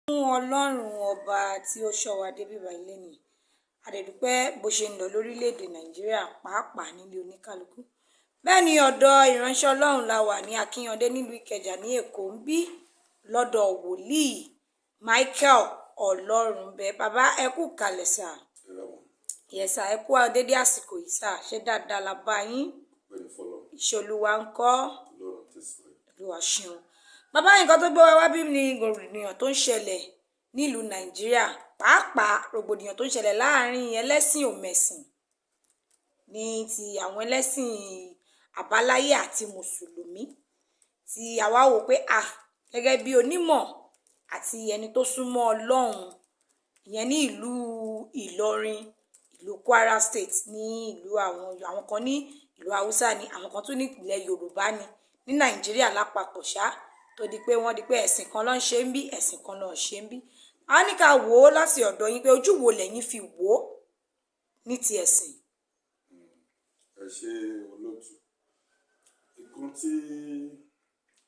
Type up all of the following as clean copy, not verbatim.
Ọlọ́run ọba tí ó ṣọ́ wa débi báyìí lénìí. A dẹ̀ dúpẹ́ bó ṣe ń lọ lórílẹ̀‐èdè Nàìjíríà, pàápàá nílé oníkálukú. Bẹ́ẹ̀ ni ọ̀dọ̀ ìránṣẹ́ Ọlọ́run la wà ní Akínyàndé nílùú Ìkẹjà ní Èkó ń bí, lọ́dọ̀ wòlíì Michael Ọlọ́runbẹ. Bàbá, ẹ kú kalẹ̀ sà. Yes sà, ẹ kú dédé àsìkò yìí sà. Ṣé dáadáa la bá yín? Iṣẹ́ Olúwa ń kọ́? Olúwa ṣeun. Bàbá, nǹkan tó gbé wa wá bí ni rògbòdìyàn tó ń ṣẹlẹ̀ nílùú Nàìjíríà, pàápàá rògbòdìyàn tó ń ṣẹlẹ̀ láàrin ẹlẹ́sìn òmẹ̀sìn, ní ti àwọn ẹlẹ́sìn àbáláyé àti mùsùlùmí, tí àwa wò pé à gẹ́gẹ́ bí onímọ̀ àti ẹni tó súnmọ́ Ọlọ́run, ìyẹn ní ìlú Ìlọrin, ìlú Kwara State, ní ìlú àwọn kan ní ìlú Haúsá ni, àwọn kan tún ní ilẹ̀ Yorùbá ni, ní Nàìjíríà lápapọ̀ ṣá, tó di pé wọ́n di pé ẹ̀sìn kan ló ń ṣe ń bí, ẹ̀sìn kan ló ń ṣe ń bí. A ní ká wò ó láti ọ̀dọ̀ yín pé ojú wo lẹ̀yin fi wò ó ní ti ẹ̀sìn? Ẹ ṣe, olóòtú. Nǹkan tí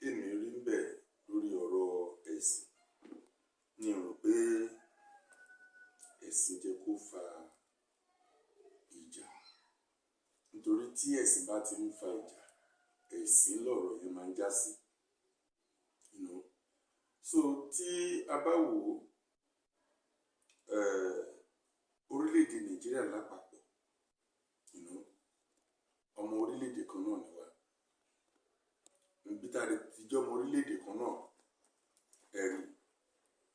èmi rí ń bẹ̀ lórí ọ̀rọ̀ ẹ̀sìn ní rò pé ẹ̀sìn jẹ́ kó fa ìjà, nítorí tí ẹ̀sìn bá ti ń fa ìjà, ẹ̀sìn lọ̀rọ̀ yẹn máa ń já sí. So tí a bá wò ó, orílẹ̀-èdè Nàìjíríà lápapọ̀, ọmọ orílẹ̀-èdè kan náà ni wá. Níbi tá a lè ti jẹ́ ọmọ orílẹ̀-èdè kan náà, ẹ̀rí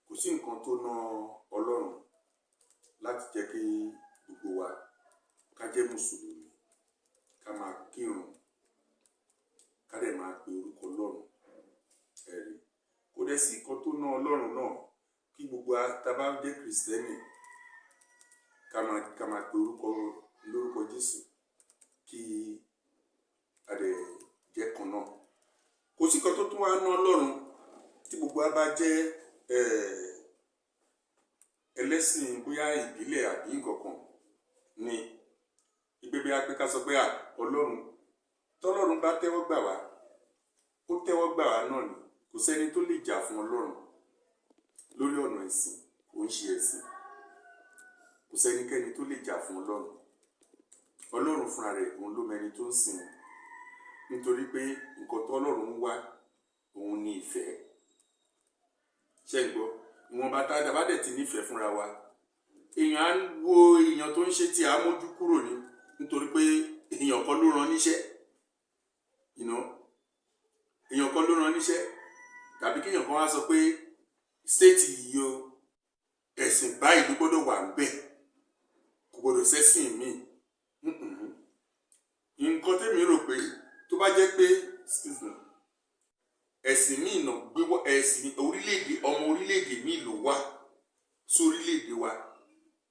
kò sí nǹkan tó ná Ọlọ́run láti jẹ́ kí gbogbo wa ká jẹ́ mùsùlùmí, ká máa kírun, ká dẹ̀ máa pe orúkọ Ọlọ́run. Ẹ̀rí kò dẹ̀ sí nǹkan tó ná Ọlọ́run náà kí gbogbo wa tá a bá jẹ́ Kìrìsìtẹ́nì ká máa pe orúkọ lórúkọ Jésù, kí a dẹ̀ jẹ́ kan náà. Kò sí nǹkan tó tún wá ná Ọlọ́run tí gbogbo wa bá jẹ́ ẹlẹ́sìn, bóyá ìbílẹ̀ àbí nǹkan kan ni ìgbé, bí a pé ká sọ pé à Ọlọ́run, tọ́lọ́run bá tẹ́wọ́ gbà wá, ó tẹ́wọ́ gbà wá náà ni. Kò sẹ́ni tó lè jà fún Ọlọ́run lórí ọ̀nà ẹ̀sìn. Kò ń ṣe ẹ̀sìn. Kò sẹ́nikẹ́ni tó lè jà fún Ọlọ́run. Ọlọ́run fúnra rẹ̀, òun ló mẹni tó ń sìn, nítorí pé nǹkan tó Ọlọ́run ń wá, òun ni ìfẹ́. Ṣé ń gbọ́? Ìwọ̀nba tá a bá dẹ̀ ti nífẹ̀ẹ́ fúnra wa, èèyàn á wo èèyàn tó ń ṣe tí a mójú kúrò ní, nítorí pé èèyàn kan ló rán níṣẹ́, èèyàn kan ló rán níṣẹ́, tàbí kéèyàn kan wá sọ pé state yìí o, ẹ̀sìn báyìí ló gbọ́dọ̀ wà níbẹ̀, kò gbọ́dọ̀ sẹ́sìn míì. Nǹkan tẹ́mi rò pé tó bá jẹ́ pé, excuse me, ẹ̀sìn míì náà gbé wá, ẹ̀sìn orílẹ̀-èdè, ọmọ orílẹ̀-èdè míì ló wá sí orílẹ̀-èdè wa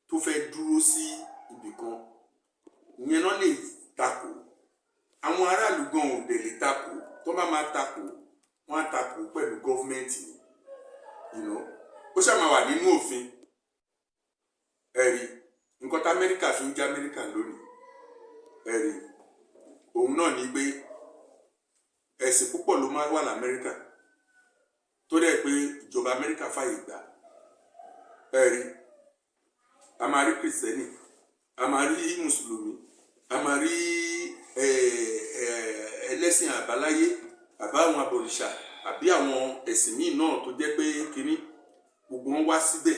tó fẹ́ dúró sí ibì kan, ìyẹn náà lè takò. Àwọn aráàlú gan ò dẹ̀ lè takò. Tó bá máa takò, wọ́n á takò pẹ̀lú government ni. Ó ṣáà máa wà nínú òfin. Ẹ̀rí nǹkan tí Amẹ́ríkà fi ń jẹ́ Amẹ́ríkà lónìí, ẹ̀rí òun náà ní pé ẹ̀sìn púpọ̀ ló máa wà lamẹ́ríkà, tó dẹ̀ pé ìjọba Amẹ́ríkà fàyè gbà. Ẹ̀rí a máa rí Kìrìsìtẹ́nì, a máa rí mùsùlùmí, a máa rí ẹlẹ́sìn àbáláyé, àbá àwọn abọ̀rìṣà, àbí àwọn ẹ̀sìn míì náà tó jẹ́ pé kínní, gbogbo wọn wá síbẹ̀.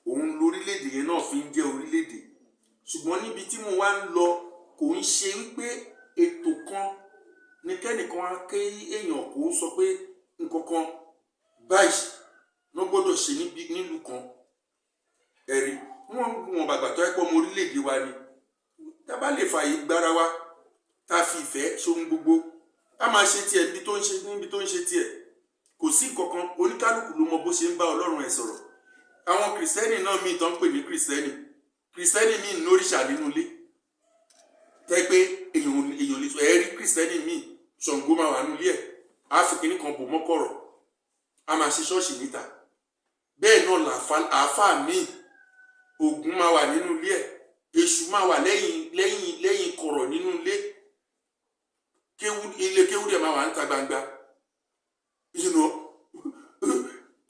Òun lórílẹ̀‐èdè yẹn náà fi ń jẹ́ orílẹ̀‐èdè. Ṣùgbọ́n níbi tí mo wá ń lọ, kò ń ṣe wípé ètò kan ní kẹ́nìkan wá ké èèyàn kò sọ pé nǹkan kan báyìí wọ́n gbọ́dọ̀ ṣe níbi nílùú kan. Ẹ̀rí wọ́n wọn bàgbà tó ẹ́ pọ́ ọmọ orílẹ̀‐èdè wa ni, tá a bá lè fààyè gbára wa, tá a fi ìfẹ́ ṣohun gbogbo, a máa ṣe tiẹ̀ níbi tó ń ṣe, níbi tó ń ṣe tiẹ̀. Kò sí nǹkan kan. Oníkálukú ló mọ bó ṣe ń bá Ọlọ́run ẹ̀ sọ̀rọ̀. Àwọn Kìrìsìtẹ́nì náà míì tó ń pè ní Kìrìsìtẹ́nì, Kìrìsìtẹ́nì míì nóríṣà nínú ilé tẹ́ pé èèyàn lè sọ. Ẹ rí Kìrìsìtẹ́nì míì, Ṣàngó máa wà nílé ẹ̀, á fi kinní kan bò mọ́kọ̀rọ̀, á máa ṣe ṣọ́ọ̀ṣì níta. Bẹ́ẹ̀ náà làáfàá míì, Ògún máa wà nínú ilé ẹ̀, Èṣù máa wà lẹ́yìn lẹ́yìn lẹ́yìn kọ̀rọ̀ nínú ilé. Kéwú, ilé kéwú dẹ̀ máa wà níta gbangba.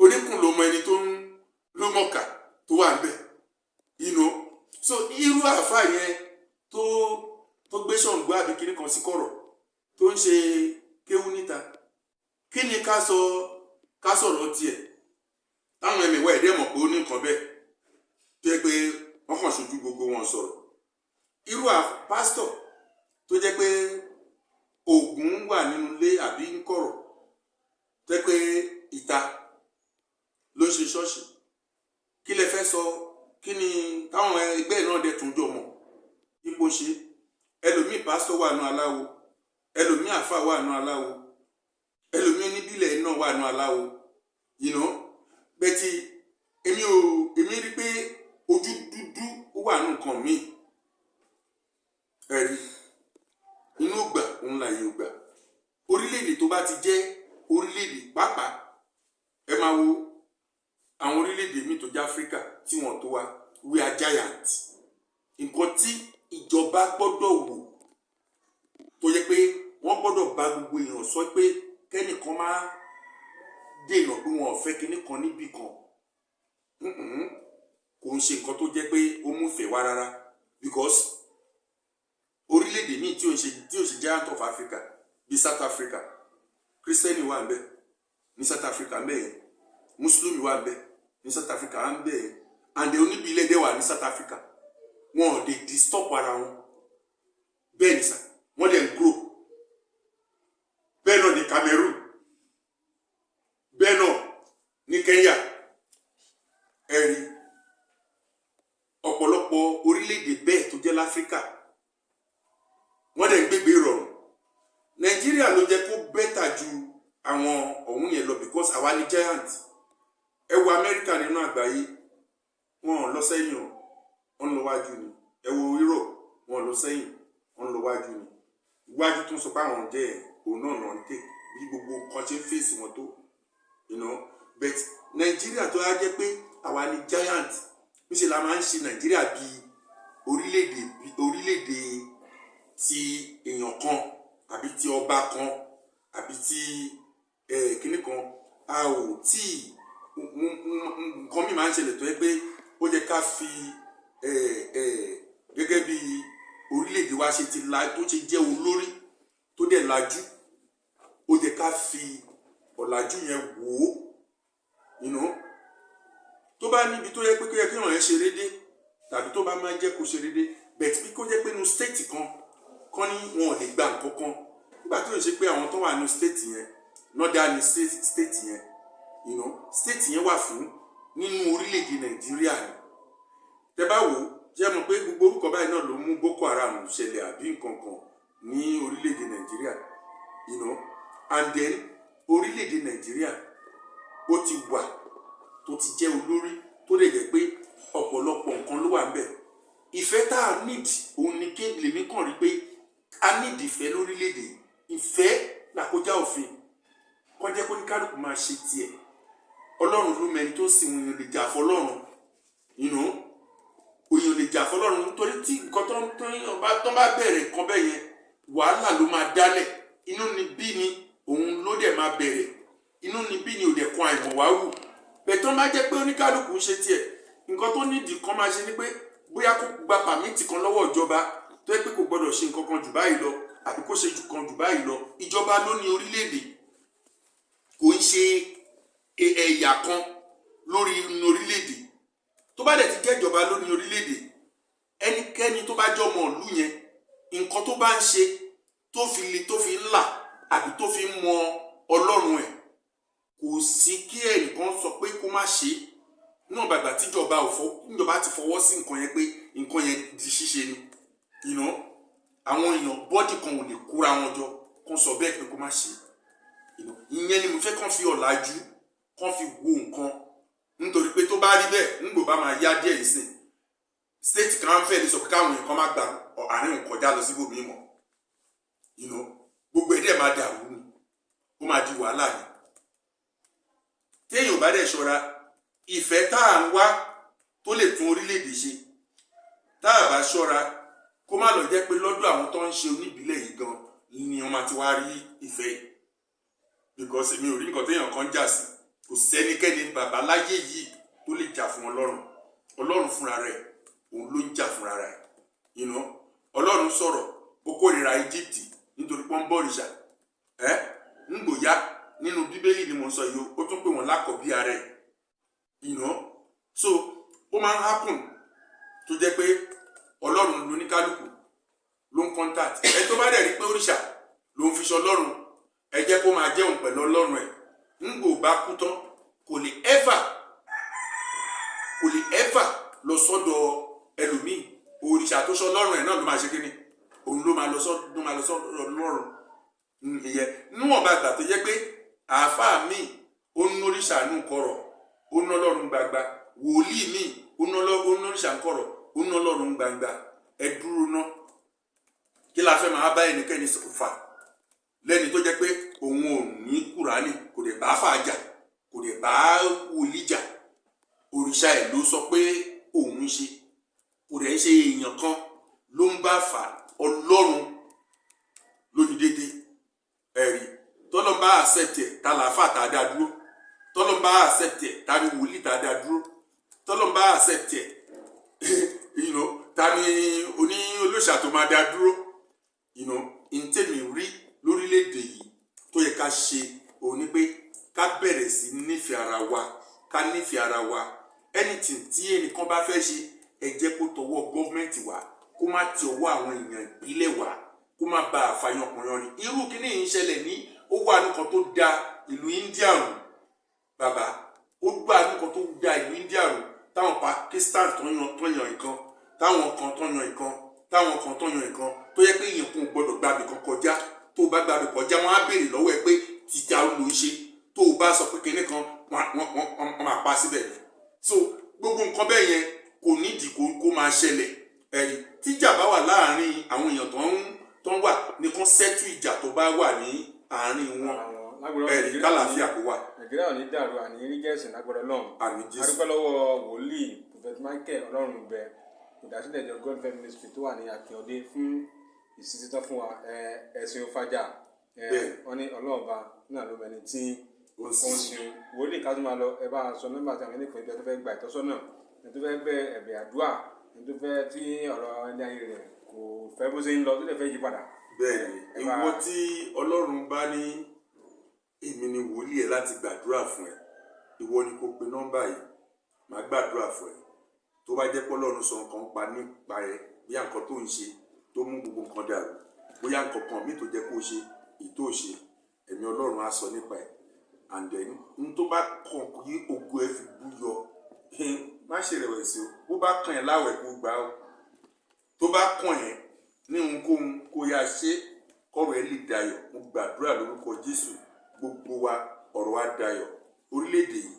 Oníkùn ló mọ ẹni tó ń Àáfàá yẹn tó gbé Ṣàngó àbí kinní kan sí kọ̀rọ̀, tó ń ṣe kéwú níta, kí ni ká sọ, ká sọ̀rọ̀ tiẹ̀, táwọn ẹ̀mẹ̀wá ẹ̀dẹ́ mọ̀ pé ó ní nǹkan bẹ́ẹ̀, tó yẹ pé wọ́n kàn ṣojú gbogbo wọn sọ̀rọ̀? Irú à pásítọ̀ tó jẹ́ pé oògùn wà nínú ilé àbí ń kọ̀rọ̀, tó jẹ́ pé ìta ló ń ṣe ṣọ́ọ̀ṣì, kí lẹ fẹ́ sọ? Kí ni táwọn ẹgbẹ́ náà dẹ̀ tún jọ mọ̀ ipò ṣe? Ẹlòmíì, pásítọ̀ wà nù aláwo, ẹlòmíì, àfà wà nù aláwo, ẹlòmíì, oníbílẹ̀ náà wà nù aláwo. But èmi ò, èmi rí pé ojú dúdú ó wà nù nǹkan míì. Ẹ̀rí inú gbà òun là yóò gbà. Orílẹ̀-èdè tó bá ti jẹ́ orílẹ̀-èdè pàápàá, ẹ máa wo àwọn orílẹ̀-èdè míì tó jẹ́ Áfíríkà tí wọ́n tó wa, we are giant. Nǹkan tí ìjọba gbọ́dọ̀ wò, tó yẹ pé wọ́n gbọ́dọ̀ bá gbogbo èèyàn sọ pé kẹ́nìkan máa dènà pé wọn ò fẹ́ kinní kan níbì kan, kò ń ṣe nǹkan tó jẹ́ pé ó múfẹ̀ẹ́ wá rárá, because orílẹ̀-èdè míì tí ò ń ṣe giant of Africa, bíi South Africa, Kírísítẹ́nì wà ń bẹ ní South Africa ń bẹ yẹn, Mùsùlùmí wà ń bẹ ní South Africa ń bẹ yẹn, and oníbílẹ̀ dẹ̀ wà ní South Africa. Wọn ò dé disturb ara wọn. Bẹ́ẹ̀ ni sà, wọ́n dẹ̀ ń grow. Bẹ́ẹ̀ náà ní Cameroon, bẹ́ẹ̀ náà ní Kenya. Ẹ̀rí ọ̀pọ̀lọpọ̀ orílẹ̀-èdè bẹ́ẹ̀ tó jẹ́ láfíríkà, wọ́n dẹ̀ ń gbégbé ìrọ̀rùn. Nàìjíríà ló jẹ́ kó better ju àwọn ọ̀hún yẹn lọ, because àwa ni giant. Ẹ wo Amẹ́ríkà nínú àgbáyé, wọn ò lọ sẹ́yìn o, wọ́n ń lọ wájú ni. Ẹ wo Europe, wọn ò lọ sẹ́yìn, wọ́n ń lọ wájú ni. Iwájú tó ń sọ pé àwọn jẹ́ ẹ̀, òun náà náà ń tè bí gbogbo nǹkan ṣe ń fèsì wọn tó. But Nàìjíríà tó yá jẹ́ pé àwa ni giant, níṣẹ́ la máa ń ṣe Nàìjíríà bíi orílẹ̀-èdè ti èèyàn kan àbí ti ọba kan àbí ti kinní kan. A ò tí nǹkan mi máa ń ṣẹlẹ̀ tó yẹ pé ó jẹ́ ká fi gẹ́gẹ́ bí orílẹ̀-èdè wa ṣe ti la, tó ṣe jẹ́ olórí tó dẹ̀ lajú, ó jẹ́ ká fi ọ̀làjú yẹn wò ó. Tó bá níbi tó yẹ pé kó yẹ kí èèyàn yẹn ṣe déédé, tàbí tó bá máa jẹ́ kó ṣe déédé, but bí kó jẹ́ pé inú state kan kan ní wọn ò lè gba nǹkan kan, nígbà tó ń ṣe pé àwọn tó wà ní state yẹn náà dá ní state yẹn, state yẹn wà fún nínú orílẹ̀-èdè Nàìjíríà ni. Tẹ́ bá wò ó, jẹ́ mọ̀ pé gbogbo orúkọ báyìí náà ló mú Boko Haram ṣẹlẹ̀ àbí nǹkan kan ní orílẹ̀-èdè Nàìjíríà. And then orílẹ̀-èdè Nàìjíríà, ó ti wà tó ti jẹ́ olórí, tó lè jẹ́ pé ọ̀pọ̀lọpọ̀ nǹkan ló wà ń bẹ̀. Ìfẹ́ tá a need, òun ni ké lèmi kàn rí pé a need ìfẹ́ lórílẹ̀-èdè. Ìfẹ́ làkójá òfin, kọjá kó ní kálukú máa ṣe tiẹ̀. Ọlọ́run ló mẹni tó sì ń lè jà fọlọ́run. Òyìn lè jà fọlọ́run, nítorí tí nǹkan tó bá bẹ̀rẹ̀ nǹkan bẹ́ẹ̀ yẹn, wàhálà ló máa dálẹ̀. Inú ni bí ni òun ló dẹ̀ máa bẹ̀rẹ̀, inú ni bí ni ò dẹ̀ kan àìmọ̀ wá wù bẹ́ẹ̀. Tó máa jẹ́ pé oníkálukú ń ṣe tiẹ̀, nǹkan tó nídìí kan máa ṣe ni pé bóyá kó gba permit kan lọ́wọ́ ìjọba, tó yẹ pé kò gbọdọ̀ ṣe nǹkan kan jù báyìí lọ, àbí kó ṣe kan jù báyìí lọ. Ìjọba ló ní orílẹ̀-èdè, kò ń ṣe ẹ̀yà kan lórí orílẹ̀-èdè. Tó bá dẹ̀ ti jẹ́ ìjọba ló ní orílẹ̀-èdè, ẹnikẹ́ni tó bá jọmọ ìlú yẹn, nǹkan tó bá ń ṣe tó fi le, tó fi ń là, àbí tó fi ń mọ Ọlọ́run ẹ̀, kò sí kí ẹnìkan sọ pé kó má ṣe é náà. Bàgbà tíjọba ò fọ, tíjọba ti fọwọ́ sí nǹkan yẹn pé nǹkan yẹn di ṣíṣe ni, àwọn èèyàn body kan ò lè kóra wọn jọ kó sọ bẹ́ẹ̀ pé kó má ṣe. Ìyẹn ni mo fẹ́ kàn fi ọ̀làjú kàn fi wo nǹkan, nítorí pé tó bá rí bẹ́ẹ̀, ńgbò bá máa yá díẹ̀ yìí sìn, state kan fẹ́ lè sọ pé káwọn èèyàn kan má gba àárín òun kọjá lọ síbòmíì mọ́. Gbogbo ẹ̀ dẹ̀ máa dàrú ni, ó máa di wàhálà ni. Téèyàn ò bá dẹ̀ ṣọ́ra, ìfẹ́ tá à ń wá tó lè tún orílẹ̀-èdè ṣe, tá a bá ṣọ́ra, kó má lọ jẹ́ pé lọ́dọ̀ àwọn tó ń ṣe oníbílẹ̀ yìí gan ni wọ́n máa ti wá rí ìfẹ́ yìí, because èmi ò rí nǹkan téèyàn kan jà sí. Kò sẹ́nikẹ́ni bàbá láyé yìí tó lè jà fún Ọlọ́run. Ọlọ́run fúnra rẹ̀, òun ló ń jà fúnra rẹ̀. Ọlọ́run sọ̀rọ̀, ó kórìíra Egypt nítorí pọ́n bọ̀rìṣà. Ẹ́ ń gbòyà nínú Bíbélì ni mo ń sọ yìí o, ó tún pè wọ́n lákọ̀ọ́bí ara ẹ̀. So ó máa ń happen tó jẹ́ pé Ọlọ́run lóníkálùkù ló ń contact ẹ. Tó bá dẹ̀ rí pé òrìṣà ló ń fi ṣe Ọlọ́run, ẹ jẹ́ kó máa jẹun pẹ̀lú Ọlọ́run ẹ̀. Ńgbò bá kú tán, kò lè ever lọ sọ́dọ̀ ẹlòmíì. Òrìṣà tó ṣe Ọlọ́run ẹ̀ náà ló máa ṣe kíni, òun ló máa lọ sọ́dọ̀ Ọlọ́run. Ìyẹn níwọ̀nba àgbà tó jẹ́ pé àáfàá míì, ó ń nóríṣà nù kọ̀rọ̀, ó ń nọ́lọ́run gbangba. Wòlíì míì, ó ń nóríṣà ń kọ̀rọ̀, ó ń nọ́lọ́run gbangba. Ẹ dúró ná, kí la fẹ́ máa bá ẹnikẹ́ni fà lẹ́ni tó jẹ́ pé òun ò ní Kùránì, kò dẹ̀ bá fà jà, kò dẹ̀ bá wòlíì jà? Òrìṣà ẹ̀ ló sọ pé òun ń ṣe, kò dẹ̀ ń ṣe èèyàn kan ló ń bá fà. Ọlọ́run lónìí déédéé. Ẹ̀rí tọ́lọ́n bá accept ẹ̀, ta làáfà tá a dá dúró? Tọ́lọ́n bá accept ẹ̀, ta ni wòlíì tá a dá dúró? Tọ́lọ́n bá accept ẹ̀, ta ni oní olóṣà tó máa dá dúró? Ntẹ̀mí rí lórílẹ̀‐èdè yìí tó yẹ ká ṣe òun ni pé ká bẹ̀rẹ̀ sí nífẹ̀ẹ́ ara wa, ká nífẹ̀ẹ́ ara wa. Anything tí ẹnìkan bá fẹ́ ṣe, ẹ jẹ́ kó tọwọ́ gọ́ọ̀mẹ̀ntì wá, kó má ti ọwọ́ àwọn èèyàn ìbílẹ̀ wá, kó má ba àfàyànkùnrin ni. Irú kíní yìí ń ṣẹlẹ̀ ní, ó wà nǹkan tó da ìlú India rú. Bàbá, ó gbà nǹkan tó da ìlú India rú, táwọn Pakistan tó yan ìkan, táwọn kan tó yan ìkan, táwọn kan tó yan ìkan, tó yẹ pé èèyàn kò gbọdọ̀ gbàbì kan kọjá. Tó o bá gbàbì kọjá, wọn á béèrè lọ́wọ́ ẹ pé títa ló ń ṣe. Tó o bá sọ pé kinní kan, wọ́n máa pa síbẹ̀ ni. So gbogbo nǹkan bẹ́ẹ̀ yẹn kò nídìí kó máa ṣẹlẹ̀. Ẹ̀rí tíjà bá wà láàárín àwọn èèyàn tó ń wà ní kán settle ìjà tó bá wà ní àárín wọn. Ẹ̀rí kálàáfíà kó wà. Nàìjíríà ò ní dàrú, àní rí gẹ̀ẹ́sì lágbára Ọlọ́run. Àmín Jésù. A dúpẹ́ lọ́wọ́ wòlíì Prophet Michael Ọlọ́run bẹ, olùdásílẹ̀ ìjọ God Fed Ministry tó wà ní Akínyọ̀dé, fún ìsítítọ́ fún wa. Ẹ̀sìn òfàjà. Wọ́n ní Ọlọ́ọ̀ba náà ló mẹni tí ó ń ó ń sìn. Sin wòlíì, ká tó máa lọ, ẹ bá a sọ nọ́mbà tí àwọn ẹni tó fẹ́ gba ìtọ́sọ́nà, ẹni tó fẹ́ gbẹ ẹ̀bẹ̀ àdúrà, ẹni tó fẹ́ tí ọ̀rọ̀ ilé ayé rẹ̀ kò fẹ́ bó ṣe ń lọ, tó lè fẹ́ yí padà. Bẹ́ẹ̀ni. Ẹ bá- Ìwọ tí Ọlọ́run bá ní èmi ni wòlíì ẹ láti gbàdúrà fún ẹ, ìwọ ni kò pe nọ́mbà yìí, màá gbàdúrà fún ẹ. Tó bá jẹ́ pé Ọlọ́run sọ nǹkan pa nípa ẹ, bí nǹkan tó ń ṣe tó mú gbogbo nǹkan dàrú, bóyá nǹkan kan míì tó jẹ́ kó ṣe èyí tó ṣe, ẹ̀mí Ọlọ́run á sọ nípa ẹ̀. And then n tó bá kàn kí ògo ẹ fi bú yọ, má ṣe rẹ̀wẹ̀sì o. Bó bá kàn ẹ́ láwẹ̀, kó gbà ó. Tó bá kàn ẹ́ ní ohunkóhun, kó yá ṣe kọ́rọ̀ ẹ lè dayọ̀. Mo gbàdúrà lórúkọ Jésù, gbogbo wa, ọ̀rọ̀ wa dayọ̀. Orílẹ̀-èdè yìí,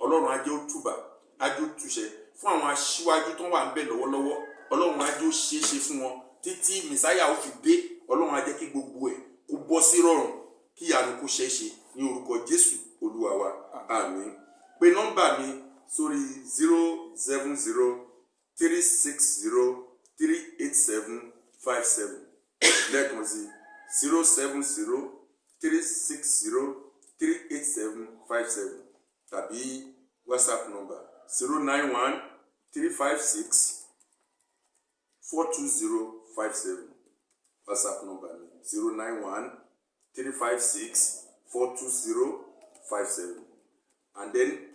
Ọlọ́run á jẹ́ ó túbà, á jẹ́ ó túṣẹ fún àwọn aṣíwájú tó wà ń bẹ̀ lọ́wọ́lọ́wọ́. Ọlọ́run á jẹ́ ó ṣeé ṣe fún wọn títí mẹsáyà ó fi dé. Ọlọ́run á jẹ́ kí gbogbo ẹ̀ kó bọ́ sí rọrùn, kí ìyanu kó ṣeé ṣe ní orúkọ Jésù Olúwa wa, àmín. Pé nọ́mbà mi sórí 07036038757. Lẹ́ẹ̀kan sí, 07036038757, tàbí WhatsApp number 09135642057. WhatsApp number mi, 09135642057, and then.